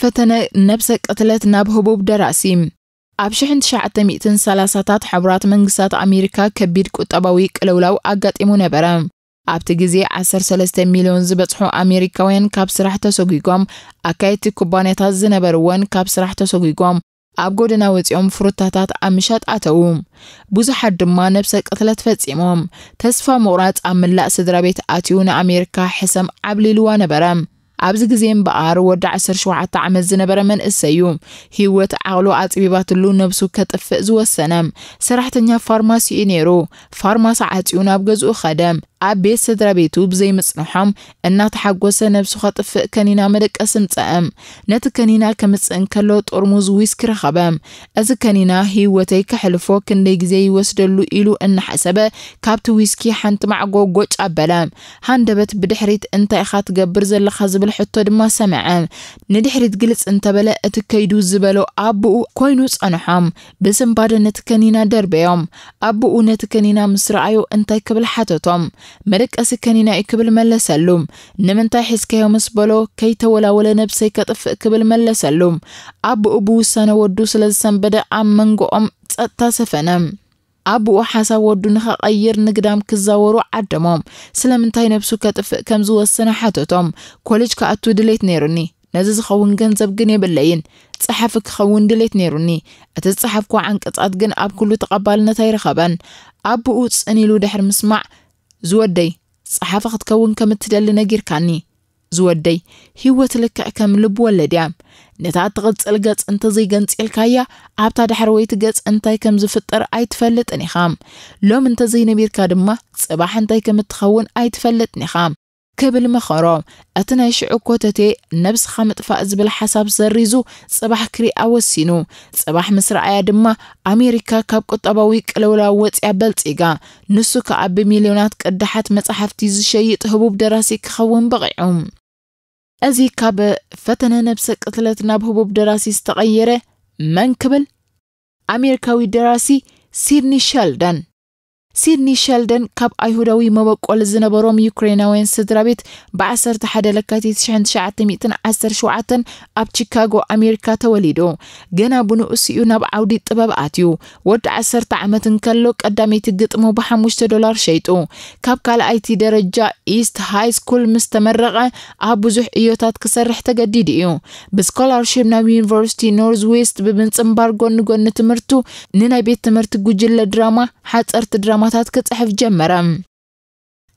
ፈተነ ነብሰ ቅትለት ናብ ህቡብ ደራሲ። ኣብ ሽሕን ትሽዓተ ሚእትን ሰላሳታት ሕቡራት መንግስታት ኣሜሪካ ከቢድ ቁጠባዊ ቅልውላው ኣጋጢሙ ነበረ። ኣብቲ ግዜ ዓሰርተ ሰለስተ ሚልዮን ዝበጽሑ ኣሜሪካውያን ካብ ስራሕ ተሰጒጎም፣ ኣካየድቲ ኩባንያታት ዝነበርወን ካብ ስራሕ ተሰጒጎም፣ ኣብ ጎደና ወጺኦም ፍሩታታት ኣብ ምሻጥ ኣተዉ። ብዙሓት ድማ ነብሰ ቅትለት ፈጺሞም። ተስፋ ምቑራጽ ኣብ ምላእ ስድራ ቤት ኣትዩ ንኣሜሪካ ሕሰም ዓብሊልዋ ነበረ። ኣብዚ ግዜ እምበኣር ወዲ ዓሰርተ ሸውዓተ ዓመት ዝነበረ መንእሰይ እዩ። ህይወት ዓቕሉ ኣጽቢባትሉ ነብሱ ከጥፍእ ዝወሰነ። ሰራሕተኛ ፋርማሲ እዩ ነይሩ። ፋርማሲ ዓጽዩ ናብ ገዝኡ ኸደ። ኣብ ቤት ስድራ ቤቱ ብዘይምጽንሖም እናተሓጎሰ ነብሱ ኸጥፍእ ከኒና መደቀሲ ምጸአ። ነቲ ከኒና ከምጽእ እንከሎ ጥርሙዝ ዊስኪ ረኸበ። እዚ ከኒና ህይወተይ ከሕልፎ ክንደይ ግዜ ይወስደሉ ኢሉ እናሓሰበ ካብቲ ዊስኪ ሓንቲ ማዕጎ ጎጭ ኣበለ። ሃንደበት ብድሕሪት እንታይ ኢኻ ትገብር ዘለኻ ዝብል ሕቶ ድማ ሰምዐ። ንድሕሪት ግልጽ እንተበለ እቲ ከይዱ ዝበሎ ኣቦኡ ኮይኑ ጸንሖም። ብስንባደ ነቲ ከኒና ደርበዮም። ኣቦኡ ነቲ ከኒና ምስ ረኣዮ እንታይ ክብል ሓተቶም። መደቀሲ ከኒና እዩ ክብል መለሰሉ። ንምንታይ ሒዝካዮ ምስ በሎ ከይተወላወለ ነብሰይ ከጥፍእ ክብል መለሰሉ። ኣቦኡ ብውሳነ ወዱ ስለ ዝሰንበደ ኣብ መንጎኦም ጸጥታ ሰፈነ። ኣቦኡ ሓሳብ ወዱ ንኸቐይር ንግዳም ክዛወሩ ዓደሞም። ስለምንታይ ነብሱ ከጥፍእ ከም ዝወሰነ ሓተቶም። ኮሌጅ ክኣቱ ድሌት ነይሩኒ። ነዚ ዝኸውን ገንዘብ ግን የብለይን። ጸሓፊ ክኸውን ድሌት ነይሩኒ። እቲ ዝጸሓፍኩ ዓንቀጻት ግን ኣብ ኩሉ ተቐባልነት ኣይረኸበን። ኣቦኡ ጽን ኢሉ ድሕሪ ምስማዕ፣ ዝወደይ፣ ጸሓፊ ክትከውን ከም እትደሊ ነጊርካኒ። ዝወደይ፣ ህይወት ልክዕ ከም ልብ ወለድ እያ። ነታ እትቕጽል ገጽ እንተዘይገንጺልካያ፣ ኣብታ ዳሕረወይቲ ገጽ እንታይ ከም ዝፍጠር ኣይትፈልጥን ኢኻ። ሎም እንተዘይነቢርካ ድማ፣ ጽባሕ እንታይ ከም እትኸውን ኣይትፈልጥን ኢኻ። ክብል መኸሮ። እቲ ናይ ሽዑ ኮተቴ ነብስኻ ምጥፋእ ዝብል ሓሳብ ሰሪዙ ጽባሕ ክሪኣ ወሲኑ። ጽባሕ ምስ ረኣያ ድማ ኣሜሪካ ካብ ቁጠባዊ ቅልውላው ወጺኣ በልጺጋ። ንሱ ከኣ ብሚልዮናት ቅዳሓት መጻሕፍቲ ዝሸይጥ ህቡብ ደራሲ ክኸውን በቒዑ። እዚ ካብ ፈተነ ነብሰ ቅትለት ናብ ህቡብ ደራሲ ዝተቐየረ መን ክብል? ኣሜሪካዊ ደራሲ ሲድኒ ሸልደን። ሲድኒ ሸልደን ካብ ኣይሁዳዊ መበቆል ዝነበሮም ዩክሬናውያን ስድራ ቤት ብ ዓሰርተ ሓደ ለካቲት ሽሕን ትሽዓተ ሚእትን ዓሰርተ ሸውዓተን ኣብ ቺካጎ ኣሜሪካ ተወሊዱ። ገና ብንኡስ እዩ ናብ ዓውዲ ጥበብ ኣትዩ። ወዲ ዓሰርተ ዓመት እንከሎ ቀዳመይቲ ግጥሙ ብሓሙሽተ ዶላር ሸይጡ። ካብ ካልኣይቲ ደረጃ ኢስት ሃይ ስኩል ምስ ተመረቐ ኣብ ብዙሕ ዕዮታት ክሰርሕ ተገዲዱ እዩ። ብስኮላርሺፕ ናብ ዩኒቨርሲቲ ኖርዝ ዌስት ብምጽንባር ጎኒ ጎኒ ትምህርቱ ንናይ ቤት ትምህርቲ ጉጅለ ድራማ ሓጸርቲ ድራማታት ክጽሕፍ ጀመረ።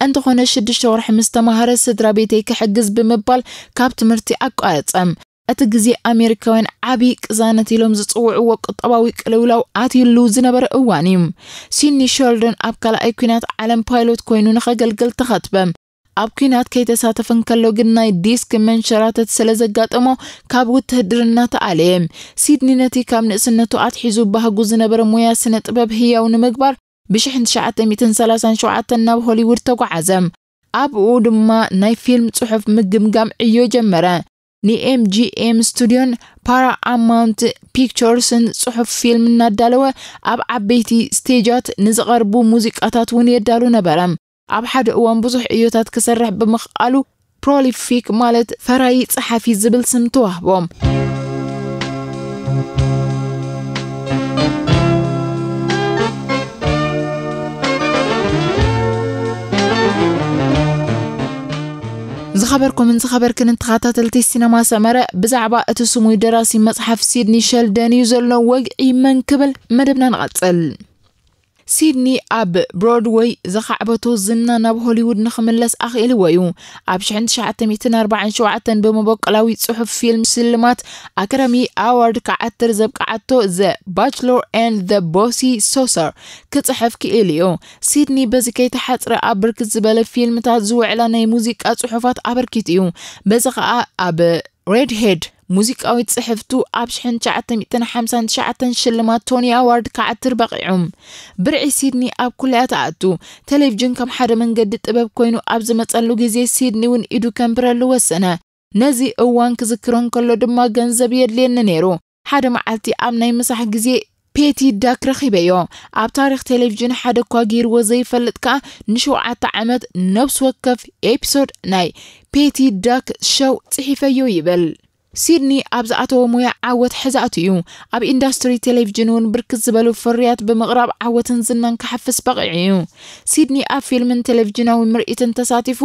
እንተኾነ ሽዱሽተ ወርሒ ምስ ተማሃረ ስድራ ቤተይ ክሕግዝ ብምባል ካብ ትምህርቲ ኣቋረጸ። እቲ ግዜ ኣሜሪካውያን ዓቢ ቅዛነት ኢሎም ዝጽውዕዎ ቁጠባዊ ቅልውላው ኣትዩሉ ዝነበረ እዋን እዩ። ሲድኒ ሸልደን ኣብ ካልኣይ ኲናት ዓለም ፓይሎት ኮይኑ ንኸገልግል ተኸትበ። ኣብ ኲናት ከይተሳተፈ እንከሎ ግን ናይ ዲስክ መንሸራተት ስለ ዘጋጠሞ ካብ ውትህድርና ተኣለየ። ሲድኒ ነቲ ካብ ንእስነቱ ኣትሒዙ ባህጉ ዝነበረ ሞያ ስነ ጥበብ ህያው ንምግባር ብ ሽሕን ትሽዓተ ሚእትን ሰላሳን ሸውዓተን ናብ ሆሊውድ ተጓዓዘ። ኣብኡ ድማ ናይ ፊልም ጽሑፍ ምግምጋም ዕዮ ጀመረ። ን ኤም ጂ ኤም ስቱድዮን ፓራማውንት ፒክቸርስን ጽሑፍ ፊልም እናዳለወ ኣብ ዓበይቲ ስቴጃት ንዝቐርቡ ሙዚቃታት እውን የዳሉ ነበረ። ኣብ ሓደ እዋን ብዙሕ ዕዮታት ክሰርሕ ብምኽኣሉ ፕሮሊፊክ ማለት ፈራዪ ጸሓፊ ዝብል ስም ተዋህቦ። ዝኸበርኩምን ዝኸበርክን ተኸታተልቲ ሲነማ ሰመረ፣ ብዛዕባ እቲ ስሙይ ደራሲ መጽሓፍ ሲድኒ ሸልደን እዩ ዘሎ ወግዒ መን ክብል መደብና ንቐጽል። ሲድኒ ኣብ ብሮድወይ ዘኻዕበቶ ዝና ናብ ሆሊውድ ንኽምለስ ኣኽኢልዎ እዩ። ኣብ ሽሕን ትሽዓተ ሚእትን ኣርባዓን ሸውዓተን ብመበቆላዊ ጽሑፍ ፊልም ሽልማት ኣካዳሚ ኣዋርድ ክዓትር ዘብቅዓቶ The Bachelor and the Bossy Saucer ክጽሕፍ ክኢሉ እዩ። ሲድኒ በዚ ከይተሓጽረ ኣብ ብርክት ዝበለ ፊልምታት ዝውዕላ ናይ ሙዚቃ ጽሑፋት ኣበርኪቱ እዩ። በዚ ኸኣ ኣብ ሬድሄድ ሙዚቃዊት ጽሕፍቱ ኣብ ሽሕን ትሽዓተ ሚእትን ሓምሳን ትሽዓተን ሽልማት ቶኒ ኣዋርድ ክዓትር በቒዑ። ብርዒ ሲድኒ ኣብ ኩለያ ትኣቱ። ቴሌቪዥን ከም ሓደ መንገዲ ጥበብ ኮይኑ ኣብ ዝመጸሉ ግዜ ሲድኒ እውን ኢዱ ከንብረሉ ወሰነ። ነዚ እዋን ክዝክሮ እንከሎ ድማ ገንዘብ የድልየኒ ነይሩ። ሓደ መዓልቲ ኣብ ናይ ምሳሕ ግዜ ፔቲ ዳክ ረኺበዮ። ኣብ ታሪኽ ቴሌቪዥን ሓደ እኳ ገይርዎ ዘይፈልጥ ከኣ ንሸውዓተ ዓመት ነብሲ ወከፍ ኤፒሶድ ናይ ፔቲ ዳክ ሸው ጽሒፈዮ ይብል። ሲድኒ ኣብ ዝኣተወ ሞያ ዓወት ሕዛእቱ እዩ። ኣብ ኢንዱስትሪ ቴሌቪዥን እውን ብርክት ዝበሉ ፍርያት ብምቕራብ ዓወትን ዝናን ክሓፍስ በቒዑ እዩ። ሲድኒ ኣብ ፊልምን ቴሌቪዥናዊ ምርኢትን ተሳቲፉ፣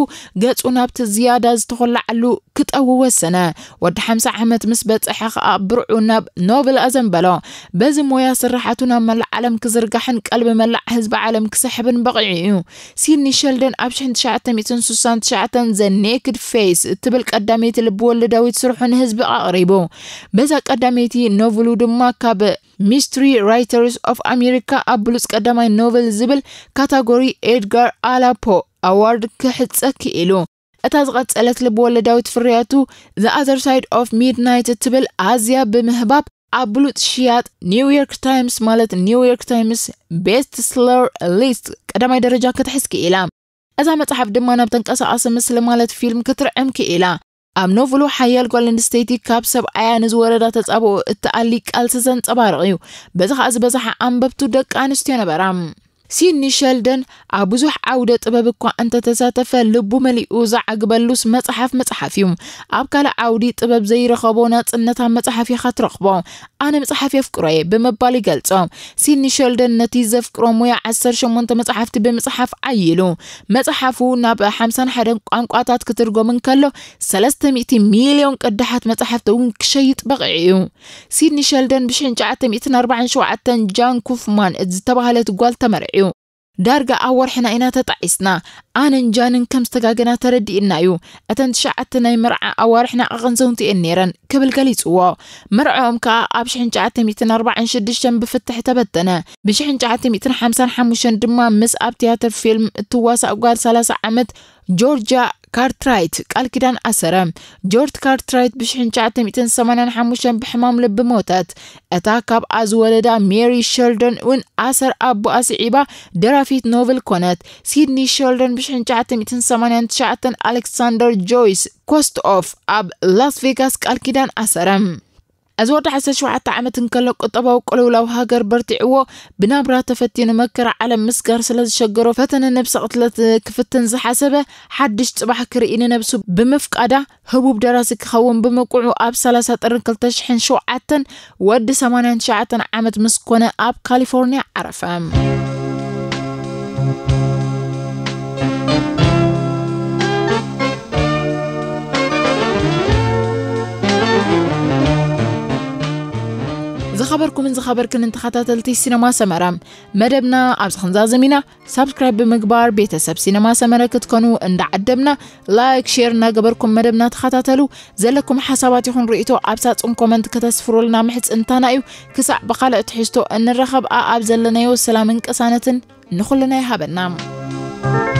ገጹ ናብቲ ዝያዳ ዝተኾላዓሉ ክጠዊ ወሰነ። ወዲ ሓምሳ ዓመት ምስ በጽሐ ኸኣ ብርዑ ናብ ኖብል ኣዘንበሎ። በዚ ሞያ ስራሓቱ ናብ መላእ ዓለም ክዝርጋሕን ቀልቢ መላእ ህዝቢ ዓለም ክስሕብን በቒዑ እዩ። ሲድኒ ሸልደን ኣብ ሽሕን ትሽዓተ ሚእትን ስሳን ትሽዓተን The Naked Face እትብል ቀዳመይቲ ልብወለዳዊት ስርሑ ንህዝቢ ኣቕሪቡ። በዛ ቀዳመይቲ ኖቭሉ ድማ ካብ ሚስትሪ ራይተርስ ኦፍ ኣሜሪካ ኣብ ብሉጽ ቀዳማይ ኖቨል ዝብል ካታጎሪ ኤድጋር ኣላፖ ኣዋርድ ክሕጸ ክኢሉ። እታ ዝቐጸለት ልብወለዳዊት ፍርያቱ The Other Side of Midnight እትብል ኣዝያ ብምህባብ ኣብ ብሉጽ ሽያጥ ኒውዮርክ ታይምስ፣ ማለት ኒውዮርክ ታይምስ ቤስት ስለር ሊስት ቀዳማይ ደረጃ ክትሕዝ ክኢላ። እዛ መጽሓፍ ድማ ናብ ተንቀሳቓሲ ምስሊ ማለት ፊልም ክትርዕም ክኢላ። ኣብ ኖቭሉ ሓያል ጓል ኣንስተይቲ ካብ ሰብኣያ ንዝወረዳ ተጻብኦ እትኣሊ ቃልሲ ዘንጸባርቕ እዩ። በዚ ኸኣ ዝበዝሓ ኣንበብቱ ደቂ ኣንስትዮ ነበራ። ሲድኒ ሸልደን ኣብ ብዙሕ ዓውደ ጥበብ እኳ እንተተሳተፈ፣ ልቡ መሊኡ ዝዓግበሉስ መጽሓፍ ምጽሓፍ እዩ። ኣብ ካልእ ዓውዲ ጥበብ ዘይረኸቦ ናጽነት ኣብ መጽሓፍ ኢኻ ትረኽቦ። ኣነ ምጽሓፍ የፍቅሮ እየ ብምባል ይገልጾ። ሲድኒ ሸልደን ነቲ ዘፍቅሮ ሞያ ዓሰርተ ሸሞንተ መጽሓፍቲ ብምጽሓፍ ዓይሉ። መጽሓፉ ናብ ሓምሳን ሓደን ቋንቋታት ክትርጎም እንከሎ፣ ሰለስተ ሚእቲ ሚልዮን ቅዳሓት መጽሓፍቲ እውን ክሸይጥ በቒዑ እዩ። ሲድኒ ሸልደን ብሽሕን ትሽዓተ ሚእትን ኣርባዓን ሸውዓተን ጃን ኩፍማን ዝተባህለት ጓል ተመርዕዩ። ዳርጋ ኣብ ወርሕና ኢና ተጣዒስና። ኣነን ጃንን ከም ዝተጋገና ተረዲእና እዩ። እተን ትሽዓተ ናይ መርዓ ኣዋርሕና ኣቐንዘውንቲ እየን ነይረን ክብል ገሊጽዎ። መርዕኦም ከኣ ኣብ ሽሕን ትሽዓተ ሚእትን ኣርባዓን ሽዱሽተን ብፍትሕ ተበተነ። ብሽሕን ትሽዓተ ሚእትን ሓምሳን ሓሙሽተን ድማ ምስ ኣብ ትያትር ፊልም እትዋሳእ ጓል ሰላሳ ዓመት ጆርጃ ካርትራይት ቃል ኪዳን ኣሰረ። ጆርጅ ካርትራይት ብሽሕን ትሽዓተ ሚእትን ሰማንያን ሓሙሽተን ብሕማም ልቢ ሞተት። እታ ካብኣ ዝወለዳ ሜሪ ሸልደን እውን ኣሰር ኣቦኣ ስዒባ ደራፊት ኖቨል ኮነት። ሲድኒ ሸልደን ብሽሕን ትሽዓተ ሚእትን ሰማንያን ትሽዓተን ኣሌክሳንደር ጆይስ ኮስት ኦፍ ኣብ ላስ ቬጋስ ቃል ኪዳን ኣሰረ። እዚ ወዲ ዓሰርተ ሸውዓተ ዓመት እንከሎ ቁጠባዊ ቅልውላው ሃገር በርቲዕዎ፣ ብናብራ ተፈቲኑ መከራ ዓለም ምስጋር ስለ ዝሸገሮ፣ ፈተነ ነብሰ ቅትለት ክፍትን ዝሓሰበ፣ ሓድሽ ጽባሕ ክርኢ ንነብሱ ብምፍቃዳ ህቡብ ደራሲ ክኸውን ብምቁዑ ኣብ ሰላሳ ጥሪ ክልተ ሽሕን ሸውዓተን ወዲ ሰማንያን ትሽዓተን ዓመት ምስ ኮነ ኣብ ካሊፎርኒያ ዓረፈ። ዝኸበርኩምን ዝኸበርክንን ተኸታተልቲ ሲነማ ሰመራ፣ መደብና ኣብዚ ክንዛዝም ኢና። ሳብስክራይብ ብምግባር ቤተሰብ ሲነማ ሰመረ ክትኮኑ እንዳዓደምና፣ ላይክ፣ ሼር እናገበርኩም መደብና ተኸታተሉ። ዘለኩም ሓሳባት ይኹን ርእይቶ ኣብ ሳጹን ኮመንት ከተስፍሩልና ምሕጽንታና እዩ። ክሳዕ ብኻልእ ትሕዝቶ እንራኸብ፣ ኣኣብ ዘለናዮ ሰላምን ቅሳነትን ንኹልና ይሃበና።